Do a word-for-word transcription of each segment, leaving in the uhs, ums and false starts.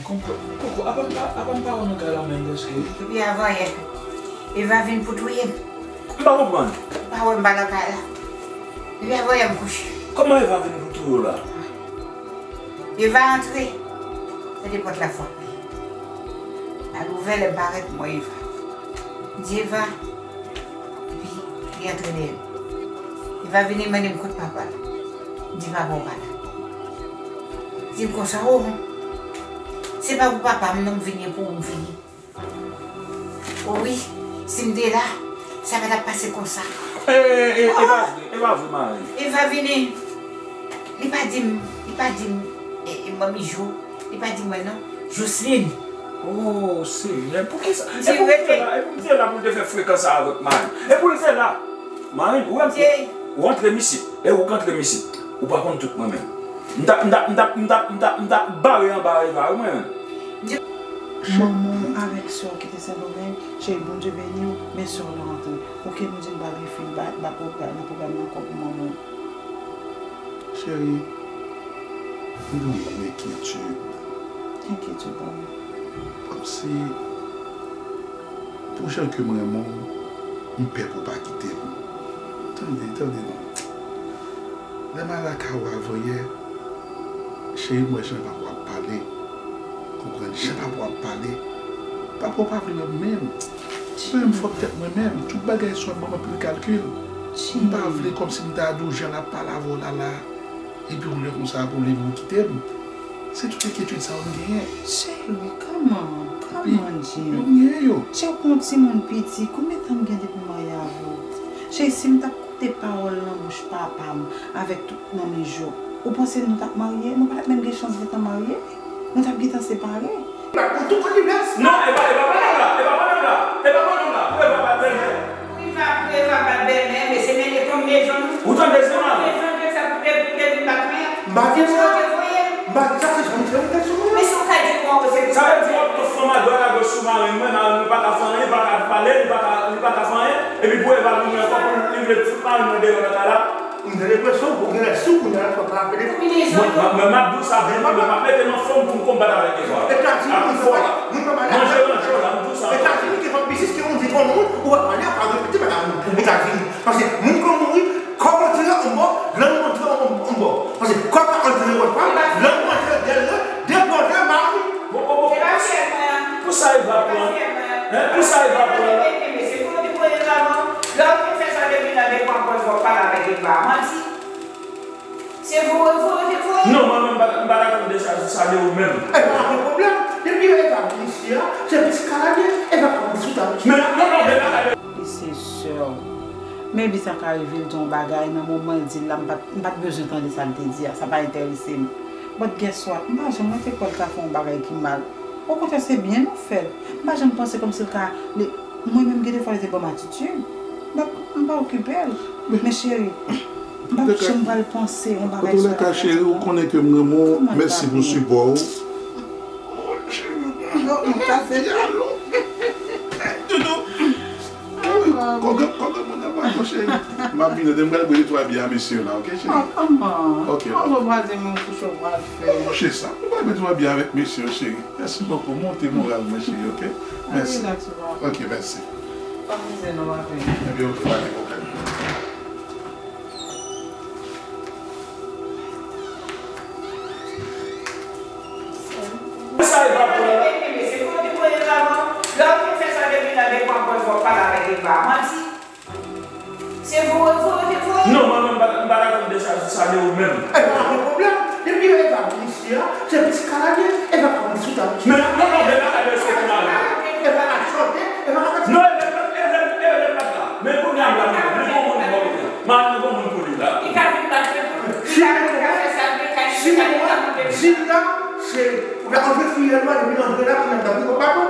Koko, apa m pa, apa m pa wè w nan kay la menm prèske, wi? Depi avanyè, Eva vin pou touye m. M pa konprann. Ou pa wè m pa nan kay la? Depi avanyè m kouche. Kòman Eva vin pou touye w la? Eva antre. Tande pòt la frape. M al ouvè, lè m parèt, m wè Eva. M di, "Eva." Epi li antre dèyè m. Eva vini mande m kot papa l. M di, "Papa w pa la." Di m konsa, "O, se pa pou papa m non m vini, pou ou m vini." O wi, si m te la, sa pa t ap pase konsa. E, e, e, e pa vre, e pa vre, Marie. Eva vini, li pa di m, li pa di m, e, e, Manmi Jo, li pa di mwen non, Jocelyn. O, Senyè, poukisa? E pou m te la, e pou m te la pou l te fè frekans sa avèk Marie. E pou l te la. Marie, ou wè m, ou antre m isit, e ou k antre m isit. Ou pa konn tout mwen menm. M t ap, m t ap, m t ap, m t ap, m t ap, m t ap bare anba Eva, wi, mwen menm. Manman w avèk sè w ki te Sendomeng, cheri, Bondye beni w, men sè w lan rantre. Oke, nou di n pa gen fi, n pa, n pa pwogram, nan pwogram nan ankò pou manman w. Cheri, m gen yon gwo enkyetid. Ki enkyetid, pa vre? Kòmsi, pou jan ke m renmen w, m pè pou w pa kite m. Tande, tande non. Lè m al lakay ou avanyè, cheri, m wè jan papa w ap pale. Konprann jan papa w ap pale. Papa w pa vle wè m menm. Mwen menm fòk tèt mwen menm. Tout bagay sou ap ban m anpil kalkil. M pa vle kòmsi m ta di w jan l ap pale avè w la la. Epi yon lè konsa pou w leve w kite m. Se tout enkyetid sa yo m genyen. Cheri, come on, come on, Jim. Yo m genyen yo. Cheri, ou yon timoun piti, konbyen tan m gen depi m marye avè w? Cheri, si m t ap koute pawòl nan bouch papa m avèk tout manmi Jo, ou panse nou t ap marye? Nou pa t ap menm gen chans gentan marye. Nou t ap gentan separe. Ou tou konn li blès. Non, e pa, e pa pwoblèm la, e pa pwoblèm la, e pa pwoblèm la. Pou Eva bat bèlmè. Pou Eva, pou Eva bat bèlmè, mesye, men li konn mezon nou. Ou tande, se mari. Mezon ke sa pou te, pou te vin bat mwen. M pa di sa. Se ou te voye. M pa di sa, se jan m fè yon tèt sou mwen. Men si w ka di pou mwen, se pou. Sa vle di w ap pran fanm a dwat a goch sou mari mwen, mari mwen pa ka fè anyen, li pa ka pale, li pa ka, li pa ka fè anyen, epi pou Eva vini ankò pou li vle fout mari mwen deyò nan kay la. M gen lenpresyon pou genlè sou kounye a l ap frape de. Mwen, mwen, mwen, m ap di w sa byen, mwen, m ap mete m anfòm pou m konbat avèk Eva. Etazini, ak fò la. Manje ranje w la, m di w sa ankò. Etazini, ke fè biznis, ke moun di bon moun, ou pa pale, ou pa repete bagay moun. Etazini. Paske moun konn mouri, kò w antre yon bò, lang w antre yon, yon bò. Paske kò pa antre yon bò, lang w antre dèyè, de bò, de mari. Bon, bon, bon. Pou sa Eva pran. Hein? Pou sa Eva pran. Lè w te fè sa depi nan depi w ap pran pòz w ap pale avèk Eva, manti. Se voye, voye, te voye. Non, mwen menm, m pa, m pa dakò de sa, sa de ou menm. E pa gen pwoblèm. Depi Eva vin isi a, se plis kalade, Eva ka vin sou tab. Men, non, non, men pa kalade. Li se sè w. Maybe sa ka rive l di yon bagay nan moman l di l la, m pa t, m pa t bezwen tande sa l te di a, sa pa enterese m. But guess what? M pa janm rete kwè l ka fè yon bagay ki mal. Okontrè, se byen nou fè l. M pa janm panse kòmsi l ka, li, mwen menm, gen de fwa, li te ban m atitid. But m pa okipe l. Men cheri, m pa janm pral panse yon bagay sou la. Antoulèka, cheri, ou konnen ke m renmen w. Mèsi pou sipò w. Toutou. Kògè, kògè moun nan pa bon, cheri. M ap vin, m pral bwè de twa byè a mesye yo la, oke, cheri? Oke. Mwen pral di mwen kouche w pral fè. Mwen kouche sa. M pral bwè de twa byè avèk mesye yo, cheri. Mèsi bokou. Monte moral mwen, cheri, oke? Mèsi. Relax, bro. Oke, mèsi. Pa mizè non, papi. Ebyen, oke, pa gen pwoblèm. Sa Eva pran. Lè w te fè sa depi nan depi w ap pran pòz w ap pale avèk Eva, manti. Se voye, voye, te voye. Non, mwen menm, m pa, m pa dakò de sa, sa de ou menm. E pa gen pwoblèm. Depi Eva vin isi a, se plis kalade, Eva ka vin sou tab. Men, non, non, men pa kalade, se pou mari. Eva ka chante, Eva ka... Non, Eva, Eva, Eva, Eva pa t la. Men kounye a, m la, men bon moun pou mwen. Mari, bon moun pou li la. Li ka vin bat tou. Si li ka fè sa, li ka, si li ka, li ka monte. Jim la, se, ou ta antre fiyèl mwen, epi l antre la, pou l ap dòmi, ou pa bon.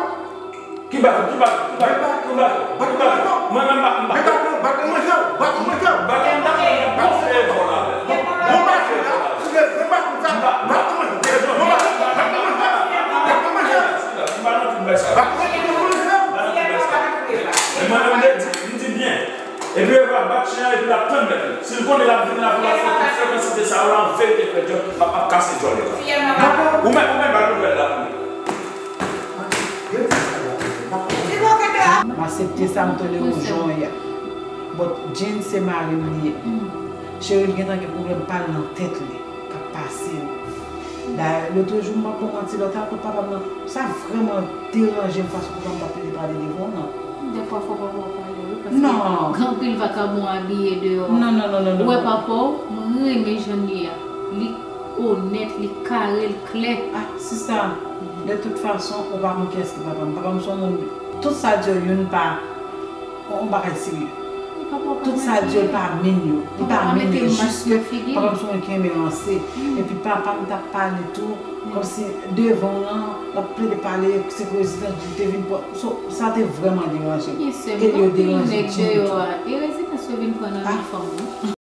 Ki baton, ki baton, ki baton, ki baton, ki baton. Mwen menm m pa, m pa. Men baton, baton manje w, baton manje w. Baton, baton, baton, fè vòl avè l. Bon baton la, si se bon baton sa, baton manje w. Bon baton, baton manje w, baton manje w. M pa nan tout bèl sa. Baton manje w, baton manje w. M pa nan tout bèl sa. Men mwen menm, m di, m di byen. Epi Eva bat chen an, epi l ap tann mèt li. Si l konnen l ap vini la pou l ap fè tout frekansite sa yo la, an verite, frè John, m ap, ap kase djòl Eva. Ou menm, ou menm, ba l nouvèl la pou li. Aksepte sa, m tolere w jan w ye a. But Jean se mari m li ye. Cheryl gentan gen pwoblèm pa l nan tèt li k ap pase l. Dayè, lotoujou, m p ap ba w manti, lè w t al kot papa m nan, sa vrèman deranje m fason papa m pa t vle pale devan w nan. Dèfwa fò papa w pale, wi, paske gen anpil vakabon abiye deyò. Non, non, non, non, non. Ou wè papa w, m renmen jan l ye a. Li onèt, li kare, l klè. Ah, sista, de tout fason, ou pa konn kiyès ki papa m. Papa m se yon moun, tout sa l di yo, youn pa yon bagay serye. Tout sa l di yo, li pa min yo. Li pa min yo, jis ke papa m se yon moun ki renmen ranse. Epi papa m t ap pale tou, kòmsi devan w lan, l ap plede pale, se ke rezidan li te vin pran. So, sa te vrèman deranje m. E yo deranje Jean tou. E rezidans yo vin pran nan men fanm, wi.